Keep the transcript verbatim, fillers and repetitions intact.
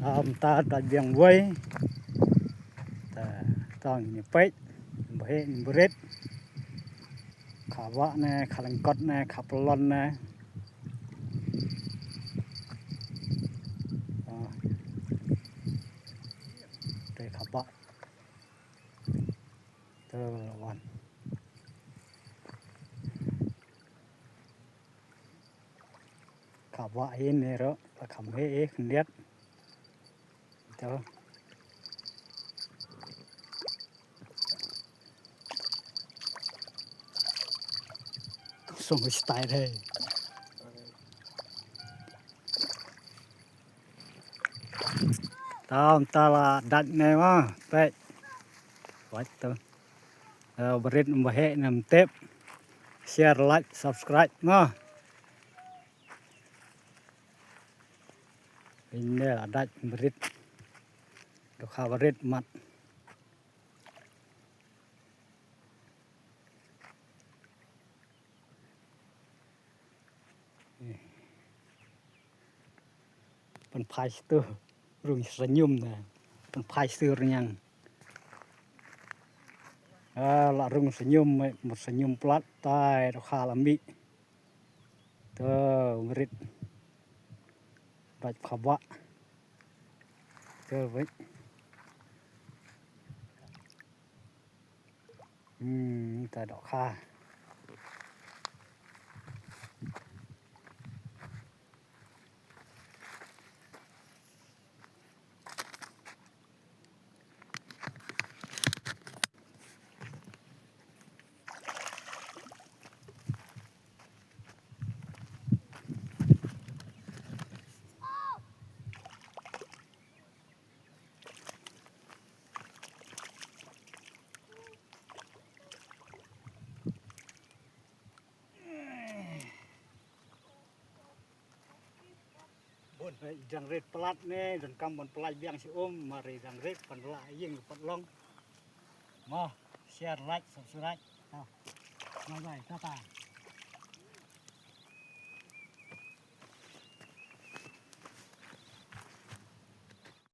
Am ta ta biang wei. Ta tang ni peit. Bhe ni bret. Kha ba ne, kha lengkot ne, kha pelon ne. Ah. Te kha ba. Te wan. Kha ba hin ne ro, la kham he e khyndiat. Ito. Song style he. Tam tala dat ne ma, pek. Wat tu. Berit mbahek nem tip. Share, like, subscribe ma. Ine la dat berit. Dohkha berit mat. Pynphai tu rung senyum na. Pynphai tu renyang. Ah, la rung senyum, mer senyum plat tai dohkha la mih. To, berit. Bad kha ba. To, berit. Hmm, ta dohkha. Bun, eh, i dang rit plat ne, donkam ban plat biang shi um, mar i dang rit pan la ïing pat long. Mo, share, like, subscribe. Bye bye, tata.